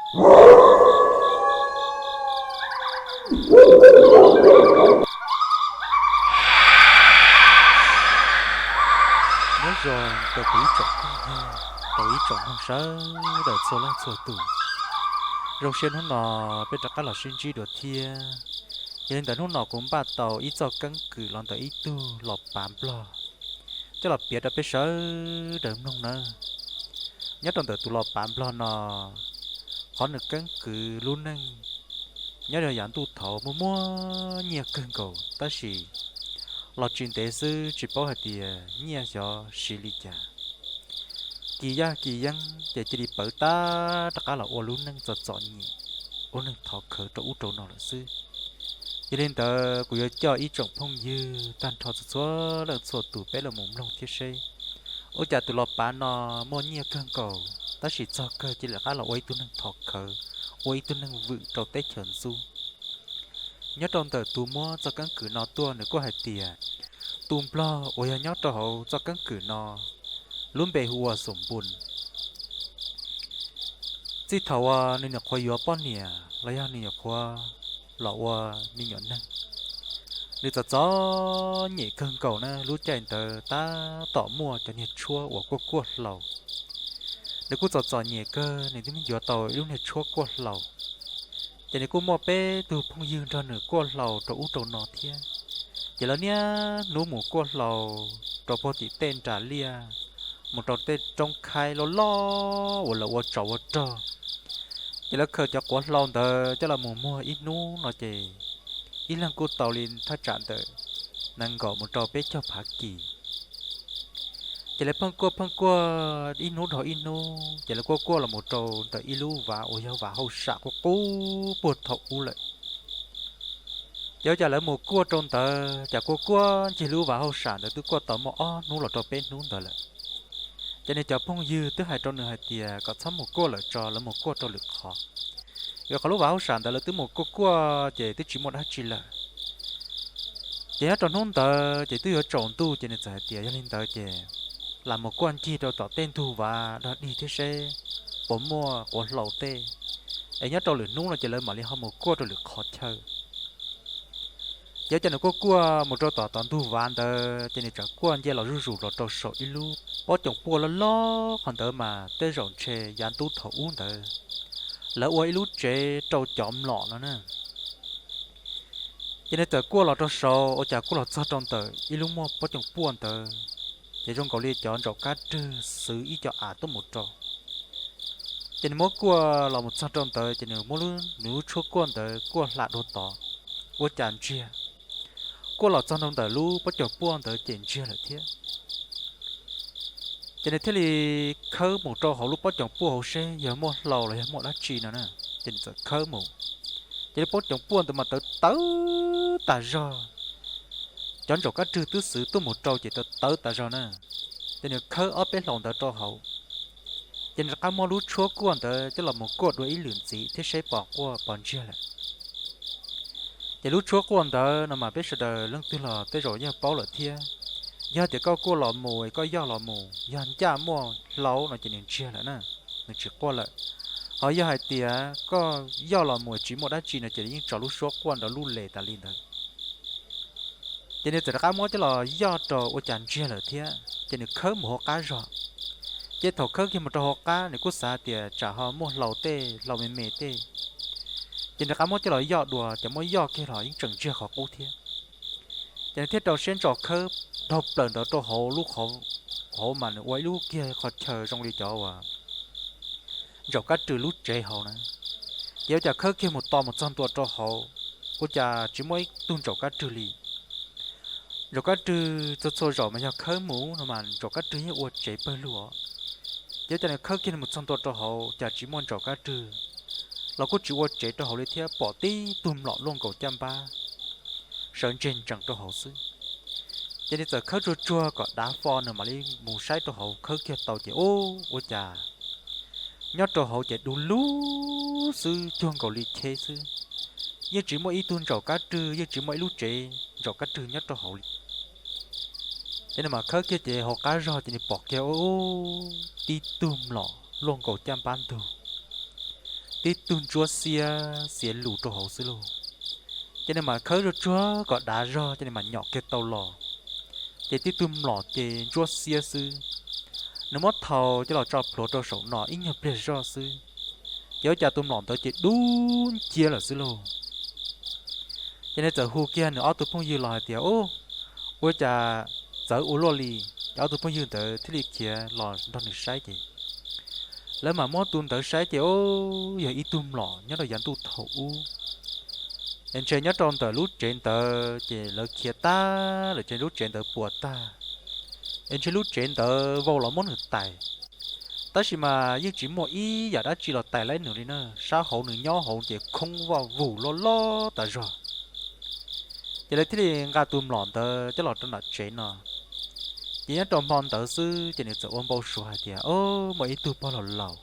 Nyob zoo rau kuv ib tsoom phooj ywg, rau ib tsoom mloog sawv daws txhua leej txhua tus. Zoo siab hnub no peb rov qab los sib ntsib dua thiab. Yog li ntawd hnub no kuv npaj tau ib txoj keeb kwm los ntawm ib tug los pav nplog coj los piav rau peb sawv daws mloog nawb. Nyob rau ntawm tus los pav nplog no, qhov nws keeb kwm lub neej nyob rau yav ntuj thaud muaj muaj nyiaj kawg nkaus tab sis los tsis ntev xwb tsis paub hais tias nyiaj xyov siv li cas. Kis yaj kis yeeb ces cia li pawv tag rov qab los ua lub neej txom txom nyem, ua neeg thov khawv rau ub rau no lawm xwb. Yog li ntawd kuv yuav coj ib tsoom phooj ywg tag nrho txhua txhua leej txhua tus peb los mus mloog thiab seb ua cas tus los pav no muaj nyiaj kawg nkaus tab sis txog kawg cia li rov qab los ua ib tug neeg thov khawv, ua ib tug neeg vwm rau teb chaws ntxub. Nyob rau ntawm tus muab txoj keeb kwm no tuaj nws kuj hais tias tus nplog uas yog nyob rau hauv txoj keeb kwm no lub npe hu ua Xum Npun. Txij thaum uas nws nyuam qhuav yuav poj niam los yog nws nyuam qhuav los ua me nyuam neeg, nws txom txom nyem kawg nkaus na. Lub caij ntawd tab tom muaj cov niag tshuab uas kuaj kuaj hlau. Nws kuj txom txom nyem kawg, nws twb yuav tau ib lub niag tshuab kuaj hlau. Ces nws kuj muaj peb tug phooj ywg nrog nws kuaj hlau rau ub rau no thiab. Ces lawv niaj hnub mus kuaj hlau rau puag tim tej nras liaj, mus rau tej roob khaib loj loj uas lawv ua tsov ua rog. Ces lawv khaws cov quav hlau ntawd coj los mus muag ib hnub no ces ib leeg kuj tau li thaj tsam ntawm nees nkaum mus rau peb caug phav kis. Ces lawv pheej kuaj pheej kuaj ib hnub dhau ib hnub, ces lawv kuaj kuaj los mus rau ntawm ib lub vaj uas yog vaj hauj sam qub qub puag thaum ub lawm. Ces ua cas lawv mus kuaj rau ntawd, cas kuaj kuaj ncig lub vaj hauj sam ntawd twb kuaj tau muaj ob hnub los rau peb hnub ntawd lawm. Ces nws cov phooj ywg twb hais rau nws hais tias kom txhob mus kuaj lawm tso, lawv mus kuaj rau lwm qhov. Vim qhov lub vaj hauj sam ntawd lawv twb mus kuaj kuaj ces twb tsis muaj dab tsi lawm. Ces nyob rau hnub ntawd ces twb yuav tsaus ntuj, ces nws txawm hais tias yog li ntawd ces lam mus kuaj ncig rau tom tej ntug vaj dog dig thiab seb puas muaj quav hlau tej, es nyob rau lwm hnub no ces lawv mam li ho mus kuaj rau lwm qhov chaw. Ces ua cas nws kuaj kuaj mus rau tom tom ntug vaj ntawd ces nws txawm kuaj nce los zuj zus los rau saum ib lub pob coom puaj loj loj, qhov ntawd mas tej zaum ntshe yav ntuj thaum ub ntawd lawv ua ib lub tsev rau cov mlom no na. Ces nws txawm kuaj los rau saud, ua cas kuaj los txog rau ntawm ib lub muaj pob coom puaj ntawd, ces zoo nkaus li cov ntsaum kab rwg xwv ib co av tuaj mus rau. Ces nws muab kuaj los mus txog rau ntawd ces nws muab nws lub tshuab kuaj ntawd kuaj hla dua tod, ua cas ntsiag. Kuaj los txog rau ntawm lub pob coom puaj ntawd ces ntsiag lawm thiab. Ces nws thiaj li khawb mus rau hauv lub pob coom puaj hauv seb yog muaj hlau los yog muaj dab tsi no na. Ces nws txawm khawb mus, ces lub pob coom puaj ntawd mas tawv tawv tas zog. Cov ntsaum kab rwg twb xwv tuaj mus rau ces tawv tawv tas zog na. Ces nws khawb ob peb hlau ntawd rau hauv, ces nws rov qab muab lub tshuab kuaj ntawd coj los mus kuaj dua ib lwm ntxiv thiab seb pom quaj pom ntsiag lawm. Ces lub tshuab quaj ntawd no mas peb sawv daws leej twg los tej zaum yeej paub lawm thiab. Yog tias koj kuaj los mus es koj yoj los mus yog ncaj muaj hlau no ces nws ntsiag lawm na, nws tsis quaj lawm. Ho yog hais tias koj yoj los mus tsis muaj dab tsi no ces yeej tso lub suab quaj nrov lub les tas li ntawd. Ces nws txawm rov qab muab coj los yoj rau ua cas ntsiag lawm thiab, ces nws khawb mus hauv qab zog. Ces thaum khawb kiag mus rau hauv qab nws kuj xav tias tsam ho muaj hlau tej, hlau me me tej, ces nws rov qab muab coj los yoj dua, ces muab yoj kiag los yeej tseem ntsiag qhov qub thiab. Ces nws thiaj rau siab ntso khawb dhau plaws ntawd rau hauv lub qhov, hauv mas nws ua ib lub kiag qhov chaw zoo li cov uas ntsaum kab rwg lub tsev hauv na. Ces ua cas khawb kiag mus to mus txog ntua rau hauv, ua cas tsis muaj ib tug ntsaum kab rwg li. Ntsaum kab rwg txhua txhua zaus mas yog khawb mus no mas ntsaum kab rwg yeej ua tsev pawg lug os. Ces ua cas nws khawb kiag mus txog ntua rau hauv cas tsis muaj ntsaum kab rwg los kuj tsis ua tsev rau hauv li thiab, pom tib tug mlom luaj nkaus caj npab sawv ntseg ntsees rau hauv xwb. Ces nws txawm khawb tsuag tsuag kom dav fo nws mam li mus saib rau hauv, khawb kiag tau ces ub ua cas nyob rau hauv ces du lug xwb, cuag nkaus li cheb xwb. Yeej tsis muaj ib tug ntsaum kab rwg, yeej tsis muaj ib lub tsev ntsaum kab rwg nyob rau hauv li. Ces nws mam khawb kiag ces hauv qab zog ces nws pom kiag ub tib tug mlom luaj nkaus caj npab ntug, tib tug ntsuab xiab xiav lus rau hauv xwb lauj. Ces nws mam khawb tsuag tsuag kom dav zog ces nws mam nyom kiag tau los. Ces tib tug mlom ces ntsuab xiab xwb, nws muab thau coj los tso plhuav rau saum no ib nyuag pliag zoj xwb, ces ua cas tus mlom ntawd ces dub nciab lawm xwb lauj. Ces nws txawm hu kiag nws ob tug phooj ywg los hais tias, Ub, ua cas txawv ua luaj li? Ces ob tug phooj ywg ntawd thiaj li khiav los nrog nws saib ces lawv mam muab tus ntawd saib ces, Ub, yog ib tug mlom nyob rau yav ntuj thaum ub. Es ntshe nyob rau ntawm lub tsev ntawd ces lawv khiav tag lawm ces lub tsev ntawd puas tag, es ntshe lub tsev ntawd vau los muab nws tais. Tab sis mas yeej tsis muaj ib yam dab tsi los tais laib nws li na, sab hauv nws nyob hauv ces khoob vaj vug loj loj tas zog. Ces lawv thiaj li nqa tus mlom ntawd coj los rau nram tsev no. Ces nyob rau hmo ntawd xwb ces nws txawm ua npau suav hais tias, Ub, muaj ib tug pog laus laus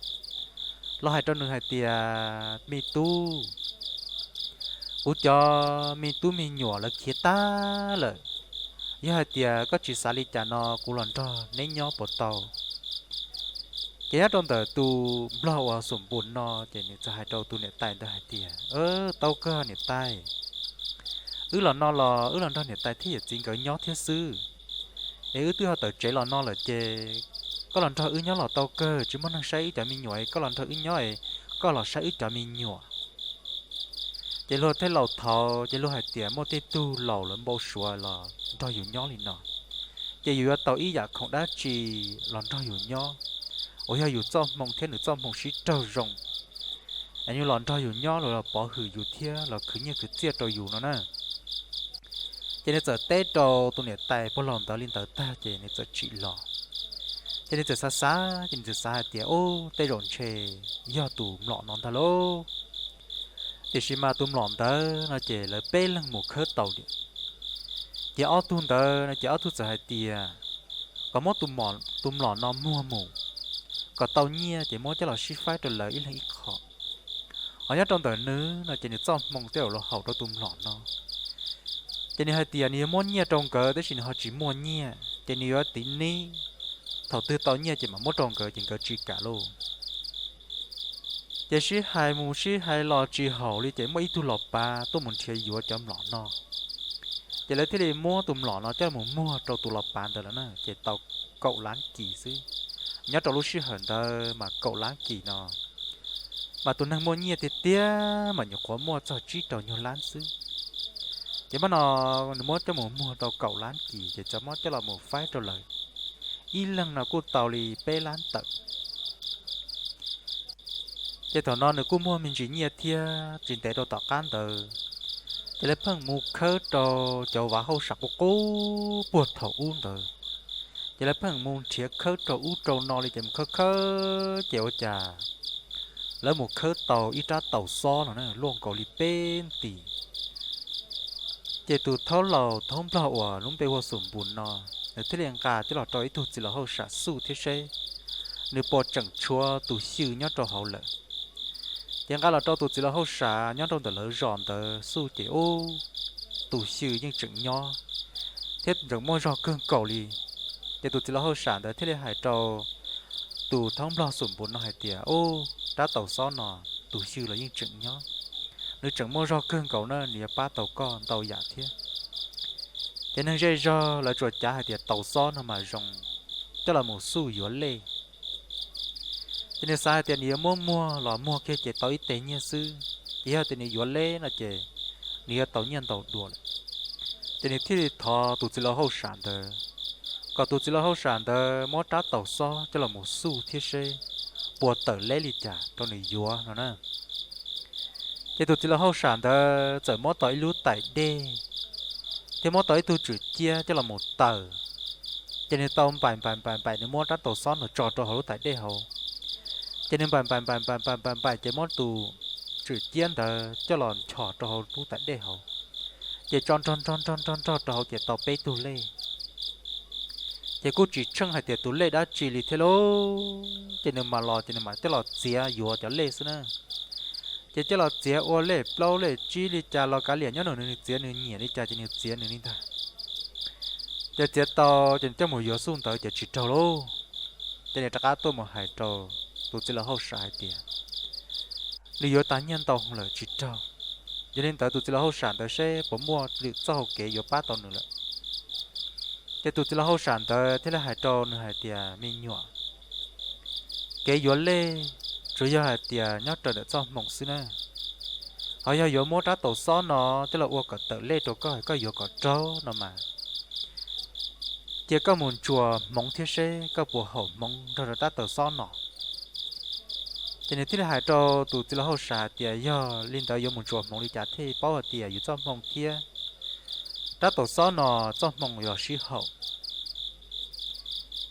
los hais rau nws hais tias, Me tub, kuv cov me tub me nyuam lawv khiav tag lawm. Yog hais tias koj tsis xav li cas no kuv los nrog neb nyob puas tau? Ces nyob rau ntawm tus nplog uas xum npus no ces nws txawm hais rau tus niam tais ntawd hais tias, Tau kawg niam tais, wb los no los wb los nrog niam tais thiab yawm txiv nkawd nyob thiab xwb. Es wb twb ho tawm tsev los no lawm ces koj los nrog wb nyob los tau kawg, tsis muaj neeg saib wb cov me nyuam, koj los nrog wb nyob, koj los saib wb cov me nyuam. Ces luag tej laus thaud ces luag hais tias muaj tej tug laus lawv npau suav los nrog yus nyob li no, ces yus yuav tau ib yam khoom dab tsi los nrog yus nyob uas yog yus txoj hmoo thiab nws txoj hmoo sib raug zoo, es nws los nrog yus nyob los pov hwm yus thiab los khwv nyiaj khwv txiaj rau yus no na. Ces nws txawm teb rau tus niam tais pog laus ntawd li ntawd tag ces nws txawm tsim los. Ces nws txawm xav xav ces nws txawm xav hais tias, Ub, tej zaum ntshe yog tus mlom no ntag lauj. Tiam sis mas tus mlom ntawd no ces lawv peb leeg mus khawb tau li. Ces ob tug ntawd no ces ob tug txawm hais tias kom muab tus mlom no muag mus, kom tau nyiaj ces muab coj los sib faib rau lawv ib leeg ib qho. Ho nyob rau ntawm nws no ces nws txoj hmoo tej zaum los haum rau tus mlom no. Ces nws hais tias nws yuav muab nyiaj rau nkawd tab sis nws ho tsis muaj nyiaj ces nws yuav tiv nib, thaum twg tau nyiaj ces mam muab rau nkawd ces nkawd tsis kam lauj. Ces sib hais mus sib hais los tsis haum li ces muaj ib tug los pav tuaj mus nrhiav yuav cov mlom no. Ces lawv thiaj li muab tus mlom no coj mus muag rau tus los pav ntawd lawm na ces tau kaum lab kis xwb. Nyob rau lub sij hawm ntawd mas kaum lab kis no mas tus neeg muaj nyiaj tiag tiag mas nyuam qhuav muaj txog tsib rau nyuag lab xwb. Ces hmo no nws muab coj mus muag tau kaum lab kis ces txawm muab coj los mus faib rau lawv ib leeg no kuj tau li peb lab tawm. Ces thaum no nws kuj muaj me ntsis nyiaj thiab tsis ntev rau tom qab ntawd, ces lawv pheej mus khawb rau cov vav hauj sam qub qub puag thaum ub ntawd. Ces lawv pheej mus nrhiav khawb rau ub rau no li ces mus khawb khawb ces ua cas lawv mus khawb tau ib rab taus xob no na luaj nkaus li peb nti. Ces tus thaub laus thaub nplog uas lub npe hu ua Xum Npus no, nws thiaj li nqa coj los rau ib tug txiv laus hauj sam xuj thiab seb nws puas tseem tshuav tus xyw nyob rau hauv lawm. Ces nqa los rau tus txiv laus hauj sam nyob rau ntawm lawv zos ntawd xuj ces ub, tus xyw yeej tseem nyob thiab tseem muaj zog kawg nkaus li. Ces tus txiv laus hauj sam ntawd thiaj li hais rau tus thaub nplog Xum Npus no hais tias, Ub, rab taus xob no tus xyw los yeej tseem nyob, nws tseem muaj zog kawg nkaus na, nws yuav pab tau koj ntau yam thiab. Ces neeg zej zog lawv tsuas cav hais tias taus xob no mas zoo coj los mus xuj yuav lej. Ces nws xav hais tias nws yuav muab muag los muag kiag ces tau ib teg nyiaj xwb, ces yog tias nws yuav lej no ces nws yuav tau nyiaj ntau dua lawm. Ces nws thiaj li thov tus txiv laus hauj sam ntawd kom tus txiv laus hauj sam ntawd muab rab taus xob coj los mus xuj thiab seb puas tawm lej li cas rau nws yuav no na. Ces tus txiv laus hauj sam ntawd txawm muab tau ib lub tais dej thiab muab tau ib tug tswm ciab coj los mus taws. Ces nws tau npaim npaim npaim npaim, nws muab rab taus xob no tso rau hauv lub tais dej hauv. Ces nws npaim npaim npaim npaim npaim npaim npaim ces muab tus tswm ciab ntawd coj los nchos rau hauv lub tais dej hauv. Ces tso nrog nrog nrog nrog nrog rau hauv ces tau peb tug lej. Ces kuj tsis tsheej hais tias tus lej dab tsi li thiab lauj, ces nws mam los ces nws mam coj los txiav yuav cov lej xwb na. Ces coj los txiav ua lej plaub lej tsib li cas los kav liam, nyob nws txiav nws nyiam li cas ces nws txiav nws li ntag. Ces txiav tau ces nws coj mus yuav xuj ntawd ces tsis raug lauj. Ces nws rov qab tuaj mus hais rau tus txiv laus hauj sam hais tias, nws yuav tas nyiaj ntau lawm tsis raug. Yog li ntawd tus txiv laus hauj sam ntawd seb puas muaj lwm txoj hau kev yuav pab tau nws lawm. Ces tus txiv laus hauj sam ntawd thiaj li hais rau nws hais tias, me nyuam, kev yuav lej tsuas yog hais tias nyob raws ntawm txoj hmoo xwb na. Ho yog yuav muab rab taus xob no coj los ua kom tawm lej rau koj, koj yuav kom raug no mas, cia koj mus ntsuas hmoov thiab seb koj puas haum hmoov nrog rau rab taus xob no. Ces nws thiaj li hais rau tus txiv laus hauj sam hais tias, yog li ntawd yuav mus ntsuas hmoov li cas thiaj paub hais tias yus txoj hmoo thiab rab taus xob no txoj hmoo yuav los sib haum?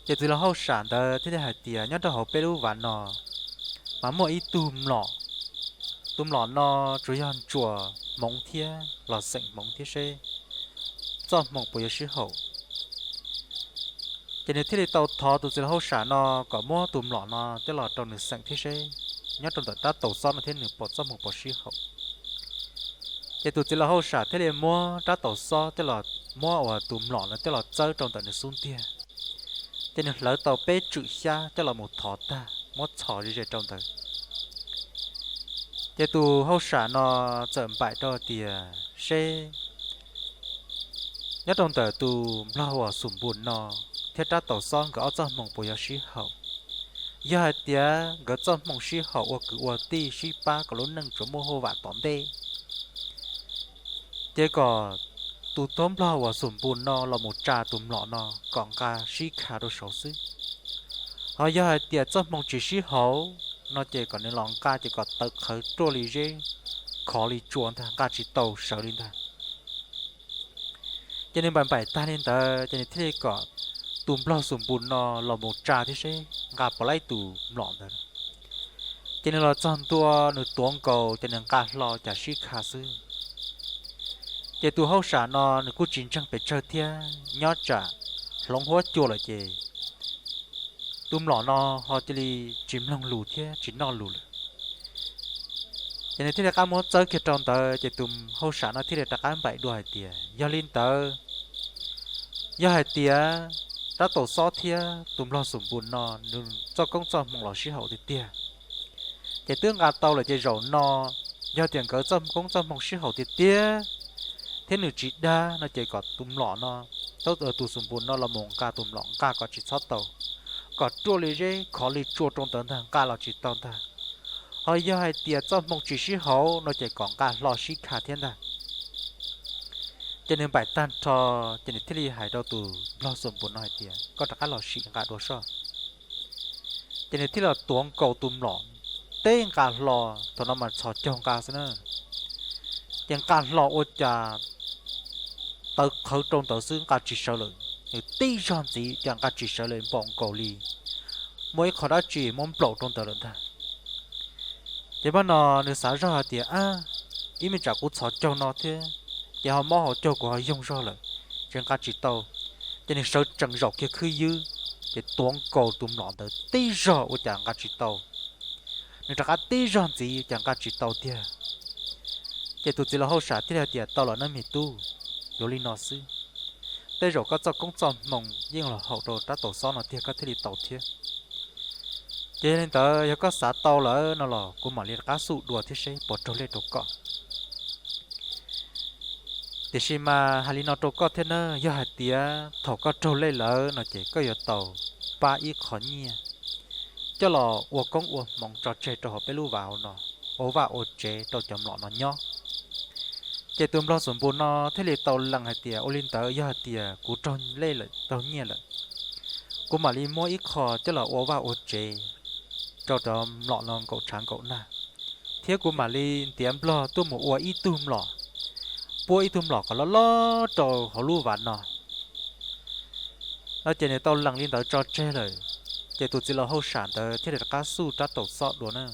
Ces txiv laus hauj sam ntawd thiaj li hais tias, nyob rau hauv peb lub vaj no mas muaj ib tug mlom. Tus mlom no tsuas yog ntsuas hmoov thiab los xeem hmoov thiab seb txoj hmoo puas yuav sib haum. Ces nws thiaj li tau thov tus txiv laus hauj sam no kom muab tus mlom no coj los rau nws xeem thiab seb nyob rau ntawm rab taus xob no thiab nws puas txoj hmoo puas sib haum. Ces tus txiv laus hauj sam thiaj li muab rab taus xob coj los, muab uas tus mlom no coj los txawb rau ntawm nws xub ntiag. Ces nws hlawv tau peb tswm xyab coj los mus thov tag muab txhos ze ze rau ntawd. Ces tus hauj sam no txawm npaim rau tias seb nyob rau ntawm tus nplog uas xum npus no thiab rab taus xob nkawd ob txoj hmoo puas yuav sib haum. Yog hais tias nkawd txoj hmoo sib haum ua kwv ua tij sib pab kom lub neej tsuas muaj huaj vam tom ntej, ces kom tus tub nplog uas xum npus no los mus tsa tus mlom no kom nqa sib kha rau saud xwb. Ho yog hais tias txoj hmoo tsis sib haum no ces kom nws los nqa ces kom tawv qhawv ruaj li zeb, khov li tsua ntag, nqa tsis tau sawv li ntag. Ces nws npaim npaim tag li ntawd ces nws thiaj li kom tus nplog xum npus no los mus tsa thiab seb nqa puas laib tus mlom ntawd. Ces nws los txog ntua nws tuav nkaus ces nws nqa hlo cas sib kha xwb. Ces tus hauj sam no nws kuj tsis ntseeg pes tsawg thiab, nyob tsam hloov huab cua lawm ces tus mlom no ho cia li tsis mloog lus thiab tsis noj lus lawm. Ces nws thiaj li rov qab muab txawb kiag rau ntawd ces tus hauj sam no thiaj li rov qab npaim dua hais tias, yog li ntawd, yog hais tias rab taus xob thiab tus nplog xum npus no nws txoj koob txoj hmoo los sib haum tiag tiag, ces twb nqa tau lawm ces zaum no yog tias nkawd txoj koob txoj hmoo sib haum tiag tiag thiab nws tsis dag no ces kom tus mlom no, tus xum npus no los mus nqa tus mlom nqa kom tsis txhob tau, kom ruaj li zeb khov li tsua rau ntawd ntag, nqa los tsis tau ntag. Ho yog hais tias txoj hmoo tsis sib haum no ces kom nqa hlo sib kha thiab ntag. Ces nws npaim tag nrho, ces nws thiaj li hais rau tus nplog xum npus no hais tias, koj rov qab los sim nqa dua soj. Ces nws thiaj los tuav nkaus tus mlom teb nqa hlo, thaum no mas txhos caug nqa xwb na. Ces nqa hlo ua cas tawv qhawv rau ntawd xwb nqa tsis sawv lawm, nws tib zog ntxiv cas nqa tsis sawv lawm, npaum nkaus li muaj ib qho dab tsi muab nplaum rau ntawd lawm ntag. Ces pab no nws xav zog hais tias, ab, ib me tsam kuv txhos caug no thiab, ces ho mob hauv caug kuv ho yoog zog lawm, ces nqa tsis tau. Ces nws sawv tsees zaum kiag khwb ywb, ces tuav nkaus tus mlom ntawd tib zog ua cas nqa tsis tau. Nws rov qab tib zog ntxiv cas nqa tsis tau tiag. Ces tus txiv laus hauj sam thiaj li hais tias, tau los nawb me tub, yuav li no xwb, tej zaum koj txoj koob txoj hmoo yeej los haum rau rab taus xob no tiag koj thiaj li tau thiab. Ces yog li ntawd yog koj xav tau lawm no los kuv mam li rov qab xub dua thiab seb puas raug lej rau koj. Tiam sis mas hais li no rau koj thiab na, yog hais tias thaum koj raug lej lawm no ces koj yuav tau pab ib qho nyiaj coj los ua koob ua hmoov tso tseg rau hauv peb lub vaj no, ua vaj ua tsev rau cov mlom no nyob. Ces tus nplog xum npus no thiaj li tau lees hais tias, ua li ntawd yog hais tias kuv raug lej lawm, raug nyiaj lawm, kuv mam li muab ib qho coj los ua vaj ua tsev rau cov mlom no nkaum tshav nkaum nag, thiab kuv mam li ntiav nplog tuaj mus ua ib tug mlom, puab ib tug mlom kom loj loj rau hauv lub vaj no. No ces nws tau lees li ntawd tso tseg lawm, ces tus txiv laus hauj sam ntawd thiaj li rov qab xub rab taus xob dua na.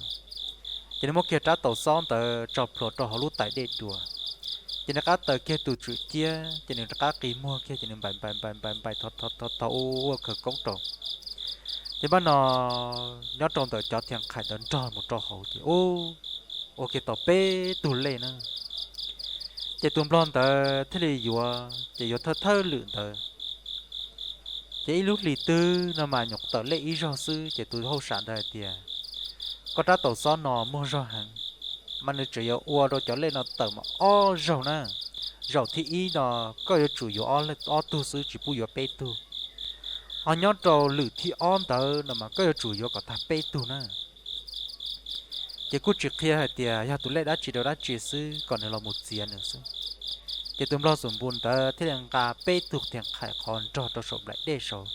Ces nws muab kiag rab taus xob ntawd tso plhuav rau hauv lub tais dej dua, ces nws rov qab taws kiag tus tswm ciab ces nws rov qab qi muag kiag ces nws npaim npaim npaim npaim npaim thov thov thov ua khawv koob rau. Ces pab no nyob rau ntawm cov thiam qhais ntawd nrog mus rau hauv ces ua kiag tau peb tug lej na. Ces tus nplog ntawd thiaj li yuav, ces yuav thawj thawj lwm ntawd. Ces ib lub hlis twg no mas nyuam qhuav tawm lej ib zaug xwb ces tus hauj sam ntawd hais tias, koj rab taus xob no muaj zog heev, mas nws tseem yuav ua rau cov lej no tawm mas ob zaug na. Zaum thib ib no koj yuav tsum yuav ob tug xwb, tsis pub yuav peb tug. Ho nyob rau lwm thib ob ntawd no mas koj yuav tsum yuav kom tag peb tug na. Ces kuj tsis qhia hais tias yog tus lej dab tsi rau dab tsi xwb, kom nws los mus txiav nws xwb. Ces tus nplog xum npus ntawd thiaj li nqa peb tug thiaj qhais qhov nrog rau saum nplaim dej saud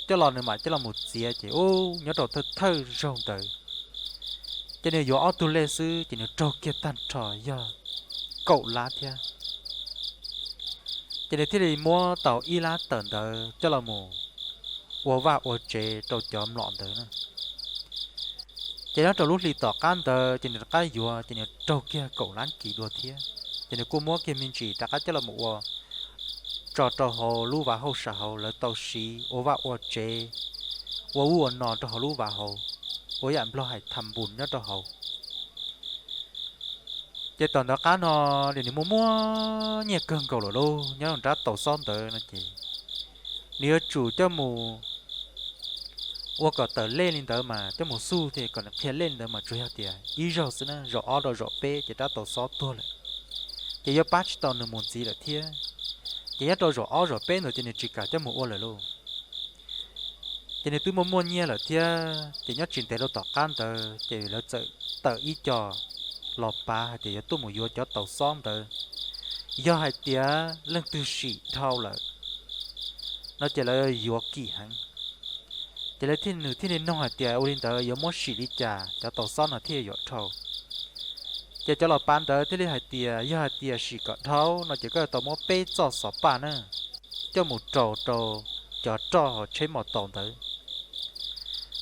coj los, nws mam coj los mus txiav. Ces ub, nyob rau thawj thawj zaug ntawd ces nws yuav ob tug lej xwb ces nws raug kiag tag nrho yog kaum lab thiab. Ces nws thiaj li muab tau ib lab tawm ntawd coj los mus ua vaj ua tsev rau cov mlom ntawd na. Ces nyob rau lub hli tom qab ntawd ces nws rov qab yuav, ces nws raug kiag kaum lab kiv dua thiab. Ces nws kuj muab kiag me ntsis rov qab coj los mus ua, tso rau hauv lub vaj hauj sam hauv, lawv tau siv ua vaj ua tsev, ua ub ua no rau hauv lub vaj hauv, ua yam nplog hais tham npus nyob rau hauv. Ces tom ntawd qab no, nws muaj muaj nyiaj kawg nkaus lawm lauj, nyob rau nrab tau xob ntawd no ces nws yuav tsum coj mus ua kom tawm lej li ntawd mas coj mus xuj thiab kom nws qhia lej li ntawd mas tsuas yog tias ib zaug xwb na, zaum ob rau zaum peb ces rab tau xob tuag lawm, ces yuav pab tsis tau nws mus ntxiv lawm thiab. Ces nyob rau zaum ob zaum peb ntawd ces nws tsis kam coj mus ua lawm lauj. Ces nws twb muaj muaj nyiaj lawm thiab, ces nyob tsis ntev rau tom qab ntawd ces lawv txawm tawm ib co los pav hais tias yuav tuaj mus yuav cov tau xob ntawd, yog hais tias leej twg sim dhau lawm no ces lawv yuav kim heev. Ces nws thiaj li nug hais tias ua li ntawd yuav muab sim li cas cov tau xob no thiaj yuav dhau. Ces cov los pav ntawd thiaj li hais tias yog hais tias sim kom dhau no ces koj yuav tau muab peb txoj xov paj na coj mus rau rau cov roj hauv tsheb mos taus ntawd,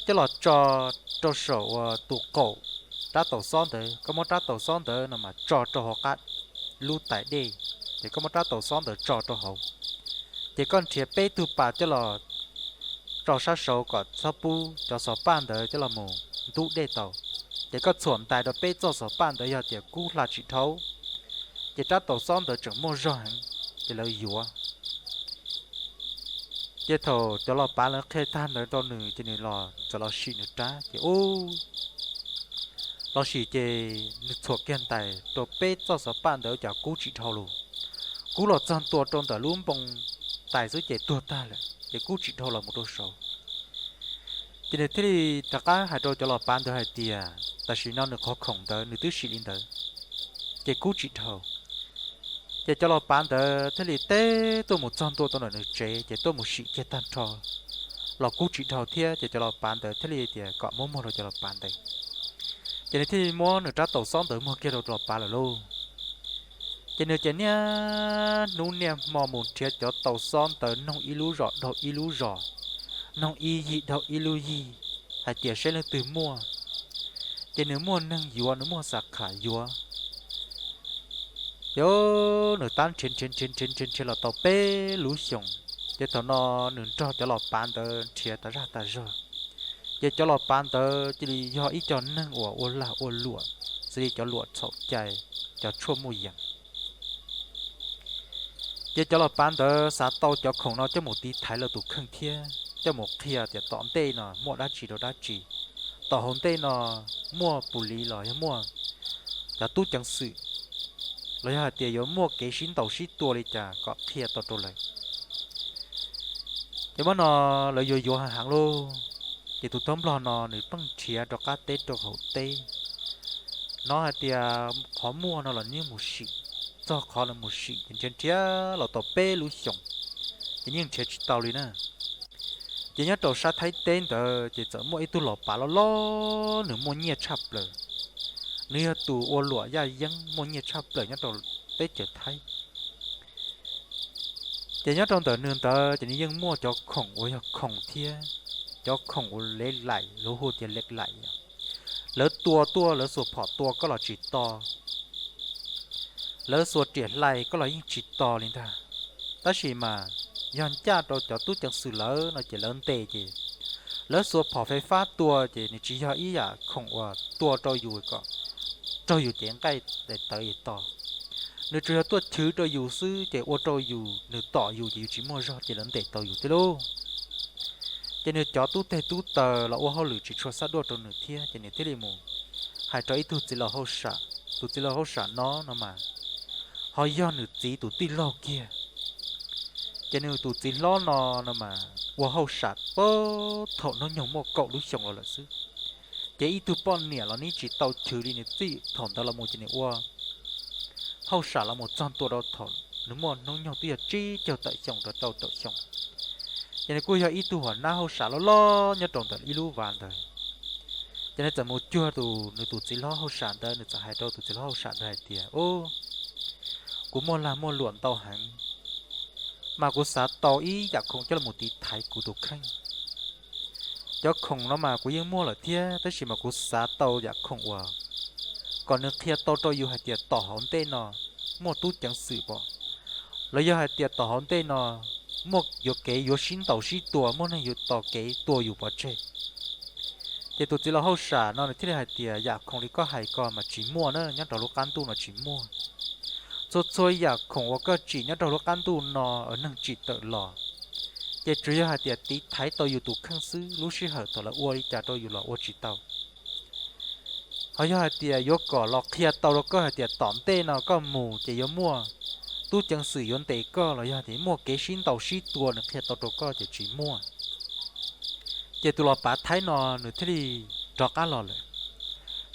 coj los tso rau saum uas tus qaum rab tau xob ntawd. Koj muab rab tau xob ntawd no mas tso rau hauv qab lub tais dej, ces koj muab rab tau xob ntawd tso rau hauv, ces koj nrhiav peb tug pas coj los rau sab saud kom txhob pub cov xov paj ntawd coj los mus ntub dej tau. Ces koj txhuam ntais rau peb txoj xov paj ntawd, yog tias kub hla tsis dhau ces rab tau xob ntawd tseem muaj zog heev, ces lawv yuav. Ces thaum cov los pav lawv qhia tag ntawd rau nws ces nws los txawm los sim nws rab ces ub, los sim ces nws txhuam kiag ntais rau peb txoj xov paj ntawd cas kub tsis dhau lus. Kub los txog ntua rau ntawm lub npoo tais xwb ces tuag tag lawm, ces kub tsis dhau los mus rau saud. Ces nws thiaj li rov qab hais rau cov los pav ntawd hais tias tam sim no nws qhov khoom ntawd nws twb sim li ntawd, ces kub tsis dhau. Ces cov los pav ntawd thiaj li teb tuaj mus txog ntua tau ntawm nws tsev ces tuaj mus sim kiag tag nrho los kub tsis dhau thiab. Ces cov los pav ntawd thiaj li tias kom muab muag rau cov los pav ntawd. Ces nws thiaj li muab nws rab tau xob ntawd muag kiag rau los pav lawm lauj. Ces nws ces niaj hnub niaj hmo mus nrhiav cov tau xob ntawd noog ib lub zos dhau ib lub zos, noog ib yig dhau ib lub yig, hais tias saib leej twg muaj, ces nws muaj neeg yuav, nws muaj xa kham yuav. Ces nws tab nrhiav nrhiav nrhiav nrhiav nrhiav nrhiav los tau peb lub xyoos, ces thaum no nws nrog cov los pav ntawd nrhiav tas zaj tas zog. Ces cov los pav ntawd cia li yog ib co neeg uas ua lag ua luam xws li cov luam txhaum cai, cov tshuaj muaj yees. Ces cov los pav ntawd xav tau cov khoom no coj mus tiv thaiv lawv tus kheej thiab coj mus qhia tias tom ntej no muaj dab tsi rau dab tsi, tom hauv ntej no muaj pus lis los yog muaj cov tub ceev xwm, los yog hais tias yuav muaj kev sib ntaus sib tua li cas kom qhia tau rau lawv. Ces muab no lawv yuav yuav heev heev lauj. Ces tus tub nplog no nws pheej nrhiav rau qab teb rau hauv teb, hnov hais tias qhov muaj no los nws yeej mus sim, txog qhov los mus sim, ces nrhiav nrhiav los tau peb lub xyoos, ces yeej nrhiav tsis tau li na. Ces nyob rau sab Thaib teb ntawd ces txawm muaj ib tug los pav loj loj, nws muaj nyiaj tshaj plaws. Nws yog tus ua luam yaj yeeb muaj nyiaj tshaj plaws nyob rau teb chaws Thaib. Ces nyob rau ntawm nws ntawd ces nws yeej muaj cov khoom uas yog khoom thiab, cov khoom uas lev laim, lawv hu tias lev laim, lawv tua tuaj lawv xuas phom tua koj los tsis to, lawv xuas riam hlais koj los yeej tsis to li ntag. Tab sis mas yog ncaj rau cov tub ceev xwm lawv no ces lawv ntes ces lawv xuas phom fais fab tua ces nws tsis yog ib yam khoom uas tua rau yus kom raug yus cev nqaij tawv es to. Nws tsuas yog tuaj chwv rau yus xwb ces ua rau yus, nws tom yus ces yus tsis muaj zog ces lawv ntes tau yus thiab lauj. Ces nws cov tub teg tub taws los ua hauj lwm tsis tshua xab duaj rau nws thiab ces nws thiaj li mus hais rau ib tug txiv laus hauj sam. Tus txiv laus hauj sam no no mas ho yog nws txiv tus tij laug kiag. Ces nws tus txiv hlob no no mas ua hauj sam puag thaum hnub nyoog muaj kaum lub xyoo los lawm xwb. Ces ib tug poj niam los nws tsis tau chwv li, nws txij thaum ntawd los mus ces nws ua hauj sam los mus txog ntua rau thaum nws muaj hnub nyoog twb yog tsib caug tawm xyoo rau rau tawm xyoo. Ces nws kuj yog ib tug hauv nab hauj sam loj loj nyob rau ntawm ib lub vaj ntawd. Ces nws txawm mus cuag tus nws tus txiv hlob hauj sam ntawd, nws txawm hais rau tus txiv hlob hauj sam ntawd hais tias, Ub, kuv muaj lag muaj luam ntau heev, mas kuv xav tau ib yam khoom coj los mus tiv thaiv kuv tus kheej. Cov khoom no mas kuv yeej muaj lawm thiab, tab sis mas kuv xav tau yam khoom uas kom nws qhia tau rau yus hais tias tom hauv ntej no muaj tub ceev xwm pom, los yog hais tias tom hauv ntej no muaj yuav kev yuav sib ntaus sib tua, muaj neeg yuav tos kev tua yus pov tseg. Ces tus txiv laus hauj sam no nws thiaj li hais tias, Yam khoom li koj hais ko mas tsis muaj na, nyob rau lub qab ntuj no tsis muaj. Txhua txhua yam khoom uas koj tsim nyob rau lub qab ntuj no, neeg tsim tawm los, ces tsuas yog hais tias tiv thaiv tau yus tus kheej xwb, lub sij hawm thaum lawv ua li cas rau yus los ua tsis tau. Ho yog hais tias yuav kom los qhia tau rau koj hais tias tom ntej no koj mus ces yuav muaj tub ceev xwm yuav ntes koj, los yog tias muaj kev sib ntaus sib tua nws qhia tau rau koj ces tsis muaj. Ces tus los pav thaib no nws thiaj li rov qab los lawm.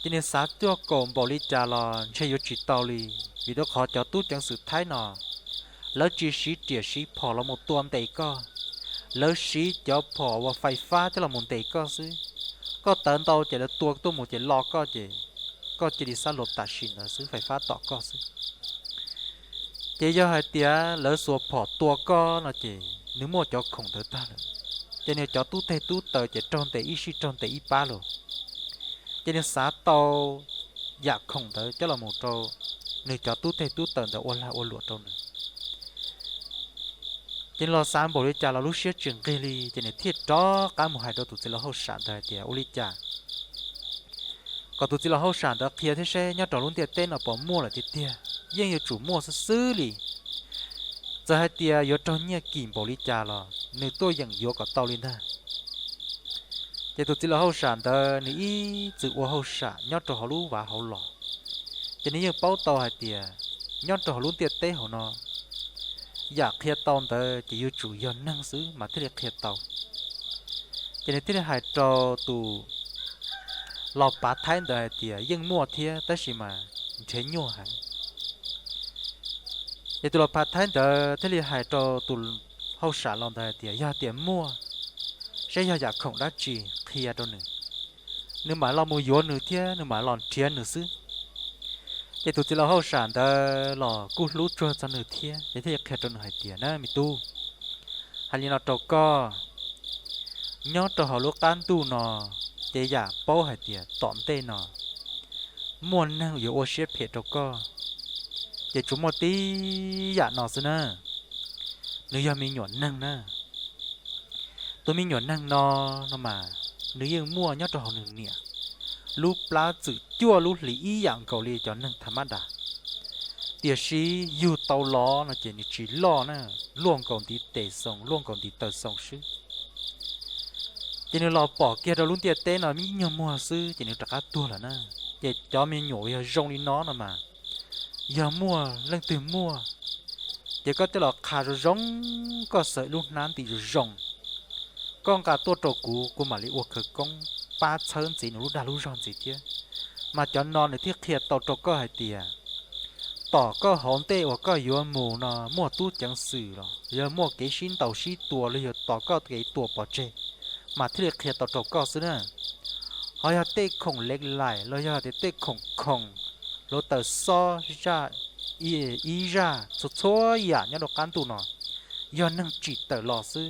Ces nws xav cuaj kaum npaum li cas los ntshe yuav tsis tau li, vim rau qhov cov tub ceev xwm thaib no lawv tsis siv riam siv phom los mus tua ntes koj, lawv siv cov phom uas fais fab coj los mus ntes koj xwb. Koj tawv ntau ces lawv tua tuaj mus ces lo koj ces koj cia li xab luas tam sim ntawd xwb, fais fab tom koj xwb. Ces yog hais tias lawv xuas phom tua koj no ces nws muaj cov khoom ntawd tag lawm, ces nws cov tub teg tub taw ces raug ntes ib sij raug ntes ib pab los. Ces nws xav tau yam khoom ntawd coj los mus rau nws cov tub teg tub taw ntawd ua lag ua luam rau nws. Ces nws los xav npaum li cas los lub siab tsis nqig li, ces nws thiaj rov qab mus hais rau tus txiv laus hauj sam ntawd hais tias, Ua li cas kom tus txiv laus hauj sam ntawd qhia thiab seb nyob rau lub ntiaj teb no puas muaj lawm tiag tiag, yeej yuav tsum muaj xwb xwb li. Txawm hais tias yuav raug nyiaj kim npaum li cas los nws tuaj yeem yuav kom tau li ntag. Ces tus txiv laus hauj sam ntawd nws ib txwm ua hauj sam nyob rau hauv lub vaj hauv los, ces nws yeej paub tau hais tias nyob rau hauv lub ntiaj teb hauv no, yam qhia tau ntawd ces yuav tsum yog neeg xwb mas thiaj li qhia tau. Ces nws thiaj li hais rau tus los pav thaib ntawd hais tias, Yeej muaj thiab, tab sis mas nrhiav nyuaj heev. Ces tus los pav thaib ntawd thiaj li hais rau tus hauj sam laus ntawd hais tias, Yog tias muaj, saib yog yam khoom dab tsi, qhia rau nws, nws mam los mus yuav nws thiab nws mam los nrhiav nws xwb. Ces tus txiv laus hauj sam ntawd los kuj hlub tsuag txog nws thiab, ces thiaj li qhia rau nws hais tias, Na me tub, hais li no rau koj, nyob rau hauv lub qab ntuj no, ces yam paub hais tias tom ntej no muaj neeg yuav ua siab phem rau koj, ces tsuas muaj tib yam no xwb na. Nws yog me nyuam neeg na. Tus me nyuam neeg no, no mas nws yeej muaj nyob rau hauv nws niam lub plab txwm cuaj lub hlis ib yam nkaus li cov neeg tham mab das, tiam sis yug tau los no ces nws tsis loj na, luaj nkaus ntiv tes xoo, luaj nkaus ntiv taw xoo xwb. Ces nws los pom kiag rau lub ntiaj teb no me nyuag muag xwb ces nws rov qab tuag lawm na. Ces cov me nyuam uas yog zoo li no no mas, yog muaj leej twg muaj, ces koj coj los qha zoo zoo, koj xaws lub hnab ntim zoo zoo, koj nqa tuaj rau kuv, kuv mam li ua khawv koob pab txhawb ntxiv nws lub dag lub zog ntxiv thiab. Mas cov no nws thiaj qhia tau rau koj hais tias, tom koj hauv ntej uas koj yuav mus no muaj tub ceev xwm los yog muaj kev sib ntaus sib tua los yog tos koj kev tua pov tseg, mas thiaj li qhia tau rau koj xwb na. Ho yog tej khoom lev lais los yog tias tej khoom khoom, hluav taws xob zaj, ib zaj, txhua txhua yam nyob rau qab ntuj no, yog neeg tsim tawm los xwb,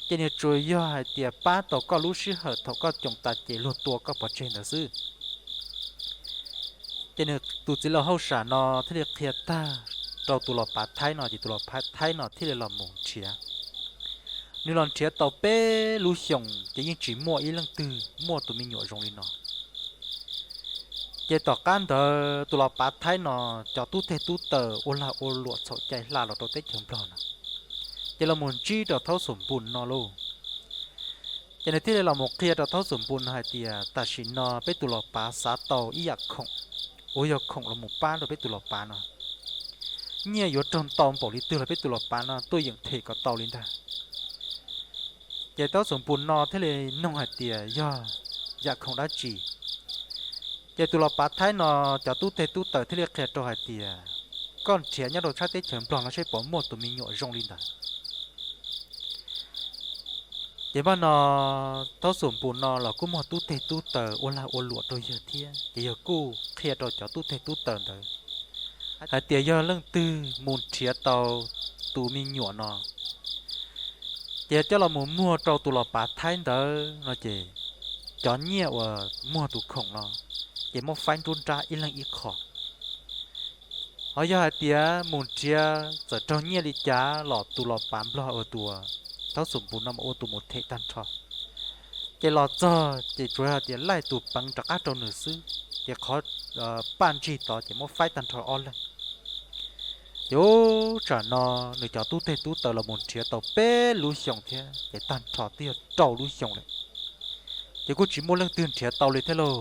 ces nws tsuas yog hais tias pab tau koj lub sij hawm thaum koj coom tas ces luag tua koj pov tseg ntawd xwb. Ces nws tus txiv laus hauj sam no thiaj li qhia tag rau tus los pav thaib no ces tus los pav thaib no thiaj li los mus nrhiav. Nws los nrhiav tau peb lub xyoos ces yeej tsis muaj ib leej twg muaj tus me nyuam zoo li no. Ces tom qab ntawd tus los pav thaib no cov tub teg tub taw ua lag ua luam txhaum cai hla los rau teb chaws Nplog no, ces los mus ntsib rau thaub xum npus no lauj. Ces nws thiaj li los mus qhia rau Thaub Xum Npus no hais tias tam sim no peb tus los pav xav tau ib yam khoom uas yog khoom los mus pab rau peb tus los pav no. Nyiaj yuav raug ntau npaum li twg los peb tus los pav no tuaj yeem them kom tau li ntag. Ces Thaub Xum Npus no thiaj li noog hais tias yog yam khoom dab tsi. Ces tus los pav Thaib no cov tub teg tub taws thiaj li qhia rau hais tias koj nrhiav nyob rau sab teb chaws Nplog no seb puas muaj tus me nyuam zoo li ntawd. Ces npaj no Thaub Xum Npus no los kuj muaj tub teg tub taws ua lag ua luam rau yawg thiab, ces yawg kuj qhia rau cov tub teg tub taws ntawd hais tias yog leej twg mus nrhiav tau tus me nyuam no, ces coj los mus muag rau tus los pav Thaib ntawd no ces cov nyiaj uas muag tus khoom no ces muab faib nruab nrab ib leeg ib qho. Ho yog hais tias mus nrhiav txawm raug nyiaj li cas los tus los pav Nplog uas tus Thaub Xum Npus no mas ua tus mus them tag nrho. Ces los txog ces tsuas yog hais tias laij tus peev rov qab rau nws xwb, ces qhov paj ntsig tod ces muab faib tag nrho ob leeg. Ces ub tsam no nws cov tub teg tub taws los mus nrhiav tau peb lub xyoo thiab ces tag nrho twb yog rau lub xyoo lawm, ces kuj tsis muaj leej twg nrhiav tau li thiab lauj,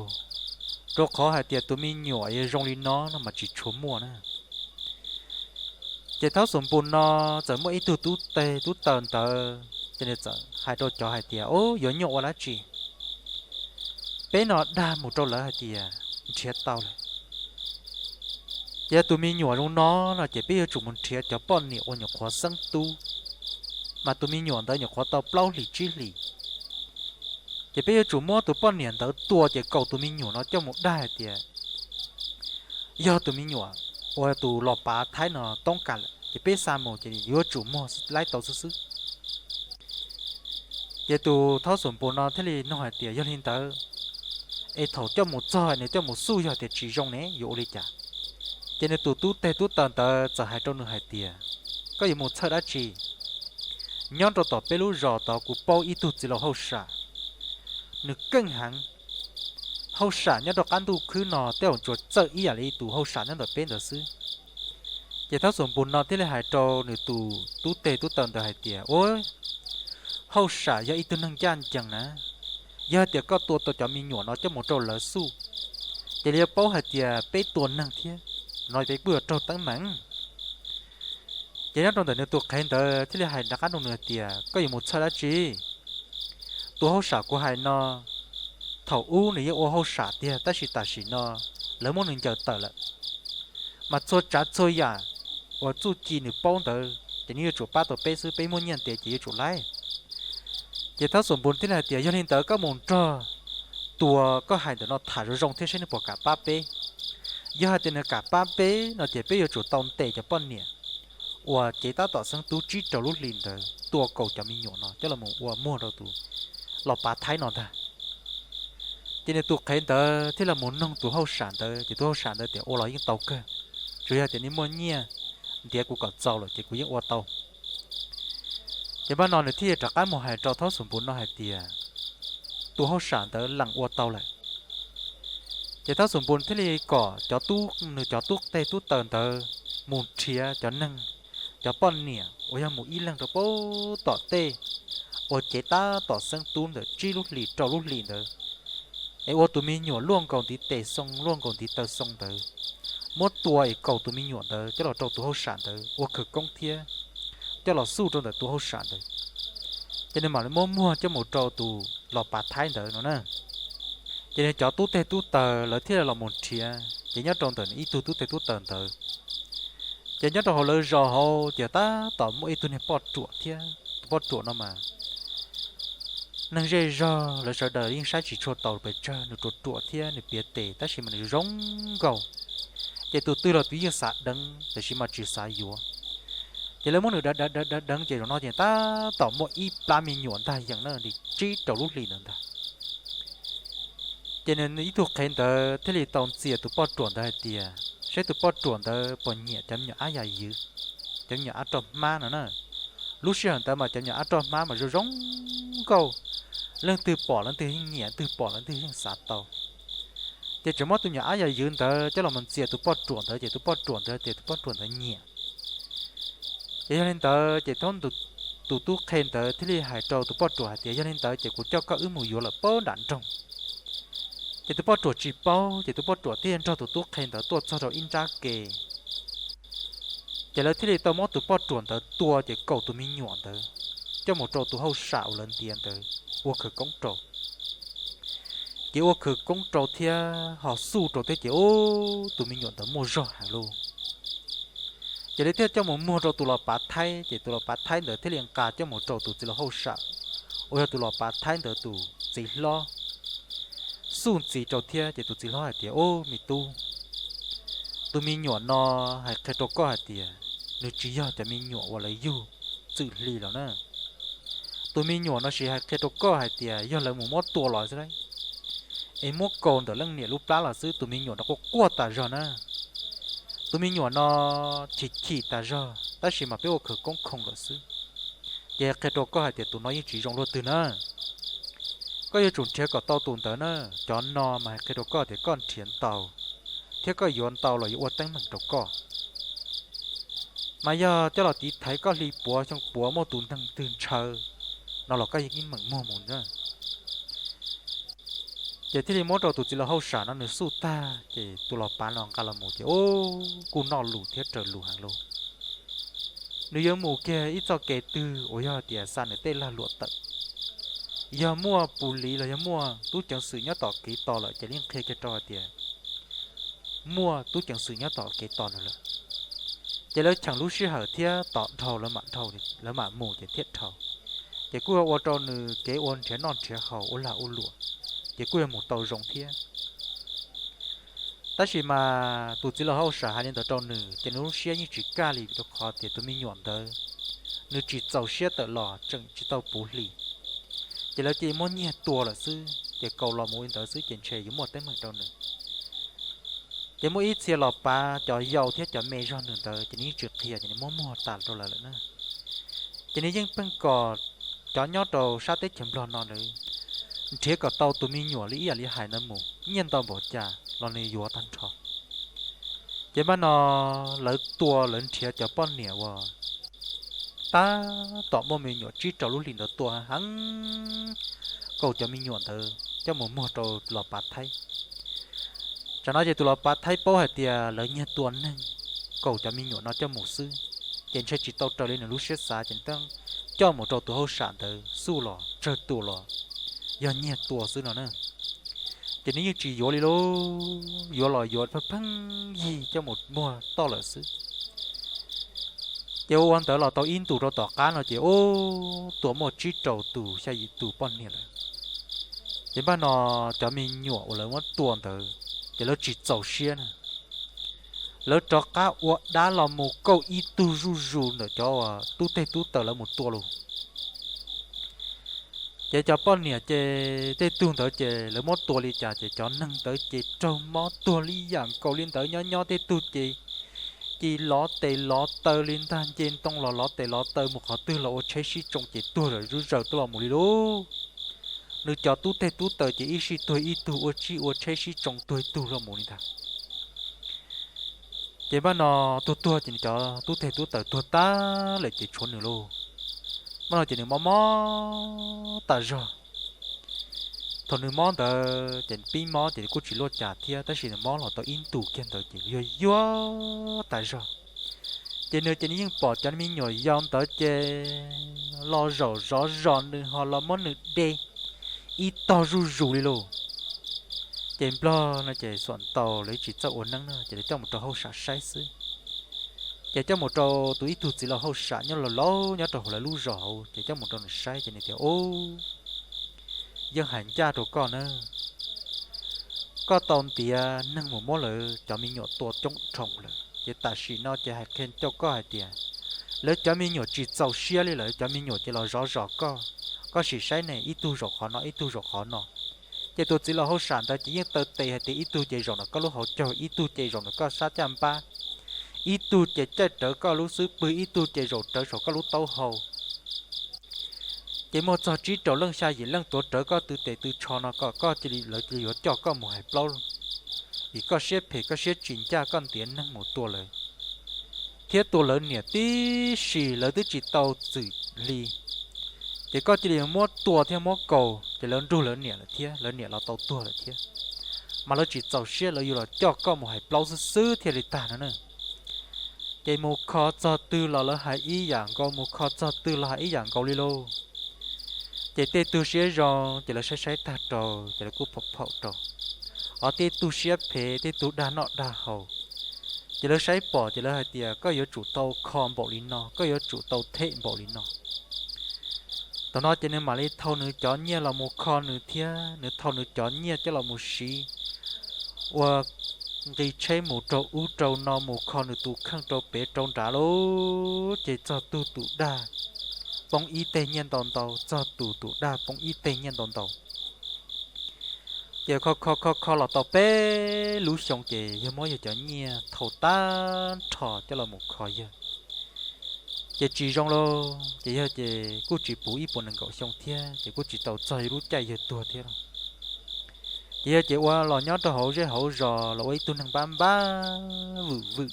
rau qhov hais tias tus me nyuam zoo li no no mas tsis tshua muaj na. Ces Thaub Xum Npus no txawm muaj ib tug tub teg tub taws ntawd ces nws txawm hais rau cov hais tias, Ub, yuav nyuaj ua dab tsi? Peb no dag mus rau lawv hais tias nrhiav tau lawm. Ces yog tus me nyuam zoo no no ces peb yuav tsum mus nrhiav cov poj niam uas nyuam qhuav xeeb tub, mas tus me nyuam ntawd nyuam qhuav tau plaub hlis tsib hlis. Ces peb yuav tsum muab tus poj niam ntawd tua ces kaum tus me nyuam no coj mus dag hais tias yog tus me nyuam uas tus los pav Thaib no toob kas lawm, ces peb xa mus ces yuav tsum muag laib tau xwb xwb. Ces tus Thaub Xum Npus no thiaj li nug hais tias, Yog li ntawd es thaum coj mus txog nws coj mus xuj yog tias tsis zoo ne yuav ua li cas? Ces nws tus tub teg tub taws ntawd txawm hais rau nws hais tias, Koj yuav mus txhawj dab tsi? Nyob rau tom peb lub zos tod kuv paub ib tug txiv laus hauj sam, nws keej heev. Hauj sam nyob rau qab ntuj khwb no tej zaum tsuas txawj ib yam li tus hauj sam nyob ntawm peb ntawd xwb. Ces Thaub Xum Npus no thiaj li hais rau nws tus tub teg tub taws ntawd hais tias, Ua, hauj sam yog ib tug neeg ncaj ncees na, yog hais tias koj tua tau cov me nyuam no coj mus rau lawv xuj, ces lawv yuav paub hais tias peb tua neeg thiab, no peb kuj yuav raug teeb meem. Ces nyob rau ntawm nws tus qhev ntawd thiaj li hais rov qab rau nws hais tias, Koj yuav mus txhawj dab tsi? Tus hauj sam kuv hais no, thaum ub nws yeej ua hauj sam tiag tab sis tam sim no lawv muab nws ncaws tawm lawm. Mas txhua tsav txhua yam uas txuj ci nws paub ntawd ces nws yuav tsum pab tau peb xwb, peb muaj nyiaj ntev ces yuav tsum laib. Ces Thaub Xum Npus thiaj li hais tias, Yog li ntawd koj mus nrog tus koj hais ntawm no tham zoo zoo thiab seb nws puas kam pab peb. Yog hais tias nws kam pab peb no ces peb yuav tsum tau ntes cov poj niam uas cev tab tom xeeb tub tsib rau lub hlis ntawd tua kaum cov me nyuam no coj los mus ua muag rau tus los pav Thaib no ntag. Ces nws tus qhev ntawd thiaj los mus noog tus hauj sam ntawd, ces tus hauj sam ntawd tias, Ua los yeej tau kawg, tsuas yog tias nej muaj nyiaj ntiav kuv kom txaus lawm ces kuv yeej ua tau. Ces npaj no nws thiaj rov qab mus hais rau Thaub Xum Npus no hais tias tus hauj sam ntawd lees ua tau lawm. Ces Thaub Xum Npus thiaj li kom cov tub, nws cov tub teg tub taws ntawd mus nrhiav cov neeg, cov poj niam uas yog mus ib leeg rau pem tom tej uas cev tab tom xeeb tub ntawm tsib lub hlis rau lub hlis ntawd, es ua tus me nyuam luaj nkaus ntiv tes xoo luaj nkaus ntiv taw xoo ntawd, muab tua es kaum tus me nyuam ntawd coj los rau tus hauj sam ntawd ua khawv koob thiab coj los xuj rau ntawm tus hauj sam ntawd. Ces nws mam li muab muag coj mus rau tus los pav Thaib ntawd no na. Ces nws cov tub teg tub taws lawv thiaj li los mus nrhiav, ces nyob rau ntawm nws ib tug tub teg tub taws ntawd, ces nyob rau hauv lawv zos hauv ces tab tom muaj ib tug niag poj ruam thiab. Tus poj ruam no mas neeg zej zog lawv sawv daws yeej saib tsis tshua tau pes tsawg, nws ruam ruam thiab nws piav tes tab sis mas nws zoo nkauj. Ces tus twg los tus yeej xav deev tiam sis mas tsis xav yuav. Ces lawv muab nws deev deev deev deev ces zaum no ces tab tom muaj ib plab me nyuam ntag yees na li tsib rau lub hlis ntawd ntag. Ces nws ib tug qhev ntawd thiaj li tau ntxias tus poj ruam ntawd hais tias saib tus poj ruam ntawd puas nyiam cov me nyuam ab yam ywv, cov me nyuam ab roj hmab no na. Lub sij hawm ntawd mas cov me nyuam ab roj hmab mas zoo zoo nkauj, leej twg pom leej twg yeej nyiam, leej twg pom leej twg yeej xav tau. Ces tseem muab tus me nyuam ab yam ywv ntawd coj los mus ntxias tus poj ruam ntawd ces tus poj ruam ntawd tias tus poj ruam ntawd nyiam. Ces yog li ntawd ces thaub tus tus tub qhe ntawd thiaj li hais rau tus poj ruam hais tias, Yog li ntawd ces kuv coj koj wb mus yuav lawm pab nram nroog. Ces tus poj ruam tsis paub, ces tus poj ruam thiaj nrog tus tub qhe ntawd tuaj txog rau ib nrab ke. Ces lawv thiaj li tau muab tus poj ruam ntawd tua ces kaum tus me nyuam ntawd coj mus rau tus hauj sam uas lawv ntiav ntawd ua khawv koob rau. Ces ua khawv koob rau thiab ho xuj rau thiab ces ub, tus me nyuam ntawd muaj zog heev lauj. Ces lawv thiaj coj mus muag rau tus los pav thaib, ces tus los pav thaib ntawd thiaj li nqa coj mus rau tus txiv laus hauj sam uas yog tus los pav thaib ntawd tus txiv hlob xuj ntxiv rau thiab. Ces tus txiv hlob hais tias, Ub, me tub, tus me nyuam no hais qhia rau koj hais tias nws tsis yog cov me nyuam uas lawv yug txwm hli los na. Tus me nyuam no sis hais qhia rau koj hais tias yog lawv mus muab tua los xwb lauj, es muab kaus ntawm leej niam lub plab los xwb, tus me nyuam no quaj quaj tas zog na. Tus me nyuam no chim chim tas zog tab sis mas peb ua khawv koob khoo lawm xwb. Ces hais qhia rau koj hais tias tus no yeej tsis zoo luaj twg na. Koj yuav tsum nrhiav kom tau tus ntawd na. Cov no mas hais qhia rau koj tias koj nrhiav ntau thiab koj yuav ntau los yuav ua teeb meem rau koj. Mas yog coj los tiv thaiv koj hli puav xyoo puav muaj tus neeg twg ntshaw no los koj yeej meem muag mus na. Ces thiaj li muab rau tus txiv laus hauj sam no nws xuj tag ces tus los pav no nqa los mus ces ub, kuj noj lus thiab raws lus heev lauj. Nws yuav mus kiag ib txoj kev twg uas yog tias xa nws tej lag luam tawm, yog muaj pus liv los yog muaj tub ceev xwm nyob tom kev tos lawm ces yeej qhia kiag rau hais tias muaj tub ceev xwm nyob tom kev tos nws lawm. Ces lawv cheem lub sij hawm thiab tos dhau lawv mam dhau, lawv mam mus ces thiaj dhau. Ces kuj yog ua rau nws kev ua nrhiav noj nrhiav haus ua lag ua luam, ces kuj yog mus tau zoo thiab. Tab sis mas tus txiv laus hauj sam hais li ntawd rau nws ces nws lub siab yeej tsis kaj li rau qhov tias tus me nyuam ntawd nws tsis txaus siab tawm los tseem tsis tau puv hli, ces lawv cia li muab nyiag tua lawm xwb ces kaus los mus li ntawd xwb ces ntshe yuav muaj teeb meem rau nws. Ces muaj ib txhia los pav cov yau thiab cov me zog nws ntawd ces nws yeej tsis qhia ces nws muab muag tas rau lawv lawm na. Ces nws yeej pheej kom cov nyob rau sab teb chaws Nplog no lawv nrhiav kom tau tus me nyuam li ib yam li hais ntawd mus nyiaj ntau npaum cas los nws yuav tag nrho. Ces npaj no lawv tua lawv nrhiav cov poj niam uas tab tom muaj me nyuam tsib rau lub hlis ntawd tua heev, kaum cov me nyuam ntawd coj mus muag rau los pav Thaib. Tsam no ces tus los pav Thaib paub hais tias lawv nyiag tua neeg, kaum cov me nyuam no coj mus xwb, ces ntshe tsis tau raws li nws lub siab xav ces nws coj mus rau tus hauj sam ntawd xuj los tsawg tua los yog nyiag tua xwb no na. Ces nws yeej tsis yuav li lauj, yuav los yuav pheej pheej yig coj mus muag toj lawm xwb. Ces ua ua ntawd los tau ib ntus rau tom qab no ces ub, tua muaj tsib rau tus xya yim tus poj niam lawm. Ces npaj no cov me nyuam uas lawv muab tua ntawd ces lawv tsis txaus siab na, lawv rov qab ua dab los mus kauj ib tug zuj zus ntawm cov uas tub teg tub taws lawv mus tua los. Ces cov poj niam ces tej tug ntawd ces lawv muab tua li cas ces cov neeg ntawd ces raug mob tuag li yam nkaus li ntawd, nyob nyob tej tug ces ci lov tes lov taw li ntag, nce ntoo los lov tes lov taw, mus qhov twg los ua tsheb sib tsoo ces tuag zom zuj zaws tuaj los mus li lauj. Nws cov tub teg tub taws ces ib sij tuag ib tug, ua tsheb sib tsoo tuag ib tug los mus li ntag. Ces npaj no tuag tuag ces nws cov tub teg tub taws tuag tag lawm ces tshuav nws lauj. Npaj no ces nws mob mob tas zog. Thaum nws mob ntawd ces pib mob ces kuj tsis luaj cas thiab, tab sis nws mob los tau ib ntus kiag ntawd ces yuag yuag tas zog. Ces nws ces nws yeej pom cov me nyuam yau ntawd ces los zaum zov zos nws ho los muab nws de ib tog zuj zus li lauj. Ces nplog no ces xuam ntau lawv tsis txawj ua neeb na ces lawv coj mus rau hauj sam saib xwb. Ces coj mus rau tus ib tug txiv laus hauj sam nyob laus laus nyob rau hauv lawv lub zos hauv ces coj mus rau nws saib ces nws tias, Ub, yeej hais ncaj rau koj na, koj tau ntiav neeg mus muab lawv cov me nyuam tua coob dhau lawm ces tam sim no ces hais qhia rau koj hais tias lawv cov me nyuam tsis txaus siab li, lawv cov me nyuam ces los zov zos koj. Koj sim saib ne, ib tug zaum qhov no ib tug zaum qhov no. Ces tus txiv laus hauj sam ntawd ces yeej taw tes hais tias ib tug ces zaum ntawm koj lub hauv caug, ib tug ces zaum ntawm koj sab caj npab, ib tug ces caij rawv koj lub xub pwg, ib tug ces zaum rawv saum koj lub taub hau. Ces muaj txog tsib rau leej xya yim leej tuav rawv koj tw tes tw tsho no kom koj cia li, lawv cia li yuav coj koj mus hais plaub, vim koj siab phem koj siab tsis ncaj koj ntiav neeg mus tua lawv thiab tua lawv niam tib si, lawv twb tsis tau txwm hli Ces koj cia li muab tua thiab muab kaus ces lawv nrug lawv niam lawm thiab, lawv niam los tau tuag lawm thiab. Mas lawv tsis txaus siab, lawv yuav los coj koj mus hais plaub xwb xwb thiaj li tag no na. Ces mus kho txog twg los lawv hais ib yam nkaus, mus kho txog twg los hais ib yam nkaus li lauj. Ces tej tug siab zoo ces lawv saib saib tag rau ces lawv kuj phaum phaum rau. Ho tej tug siab phem, tej tug dag noj dag haus, ces lawv saib pom ces lawv hais tias koj yuav tsum tau kho npaum li no, koj yuav tsum tau them npaum li no. Thaum no ces nws mam li thau nws cov nyiaj los mus kho nws thiab, nws thau nws cov nyiaj coj los mus siv ua nqi tsheb mus rau ub rau no, mus kho nws tus kheej rau pem rau nrad lauj. Ces txog tug tus dag poob ib teg nyiaj ntau ntau, txog tus tus dag poob ib teg nyiaj ntau ntau. Ces kho kho kho kho los tau peb lub xyoo ces yawg muab yawg cov nyiaj thau tag nrho coj los mus kho yawg. Ces tsis zoo lauj, ces yawg ces kuj tsis puv ib puas nees nkaum xyoo thiab, ces kuj tsis tau txog yawg lub caij yawg tuag thiab lauj. Ces yawg ces ua los nyob rau hauv zej hauv zos los ua ib tug neeg npab npab vwm vwm,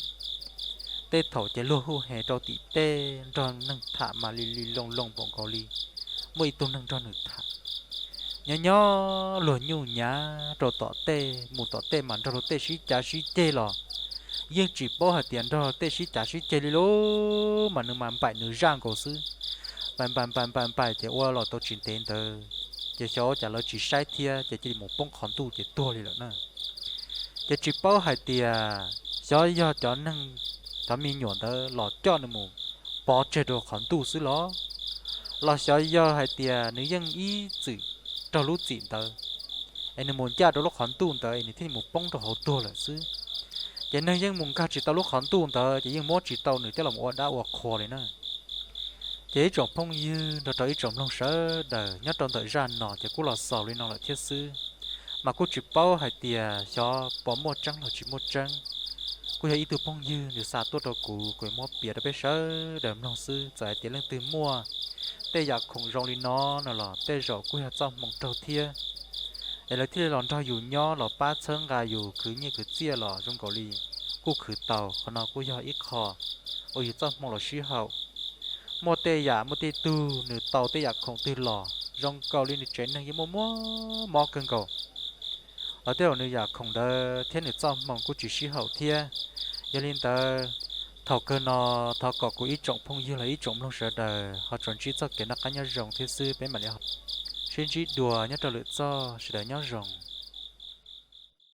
tej thaum ces luag hu hes rau tim tej nrog neeg tham mas li li loo loo npaum nkaus li muaj ib tug neeg nrog nws tham. Nyob nyob luag nyuj nyav rau tom tej, mus tom tej mas nrog luag tej sib cav sib ceg los yeej tsis paub hais tias nrog tej sib cav sib ceg li lauj, mas nws mas npaim nws zaj nkaus xwb. Npaim npaim npaim npaim npaim ces ua los tau tsis ntev ntawd ces xyov ua cas lawv tsis saib thiab ces cia li mus poob qhov ntuj ces tuag li lawm na. Ces tsis paub hais tias xyov yog cov neeg, cov me nyuam ntawd los coj nws mus pov tseg rau qhov ntuj xwb los, los xyov yog hais tias nws yeej ib txwm raug lub txim ntawd es nws mus ncaj rau lub qhov ntuj ntawd es nws thiaj li mus poob rau hauv tuag lawm xwb. Ces neeg yeej mus nkag tsis tau lub qhov ntuj ntawd ces yeej muab tsis tau nws coj los ua dab ua qhua li na. Ces ib tsoom phooj ywg nrog rau ib tsoom mloog sawv daws, nyob rau ntawm zaj no ces kuj los xaus li no lawm thiab xwb, mas kuj tsis paub hais tias xyov puas muaj tseeb los tsis muaj tseeb. Kuj yog ib tug phooj ywg nws xa tuaj rau kuv, kuv muab piav rau peb sawv daws mloog xwb. Txawm hais tias leej twg muaj tej yam khoom zoo li no no los tej zaum kuj yog txoj hmoo raug thiab, es lawv thiaj li los nrog yus nyob los pab txhawb nqa yus khwv nyiaj khwv txiaj los zoo nkaus li kuj khwv tau. Qhov no kuj yog ib qho uas yus txoj hmoo los sib haum. Muaj tej yam, muaj tej tug nws tau tej yam khoom twg los zoo nkaus li nws tsev neeg yeej muaj muaj mob kawg nkaus, los tej zaum nws yam khoom ntawd thiab nws txoj hmoo kuj tsis sib haum thiab. Yog li ntawd, thaum kawg no thov kom kuv ib tsoom phooj ywg los ib tsoom mloog sawv daws ho tsuas ntsib txoj kev noj qab nyob zoo thiab xwb, peb mam li sib ntsib dua nyob rau lwm txoj, sawv daws nyob zoo.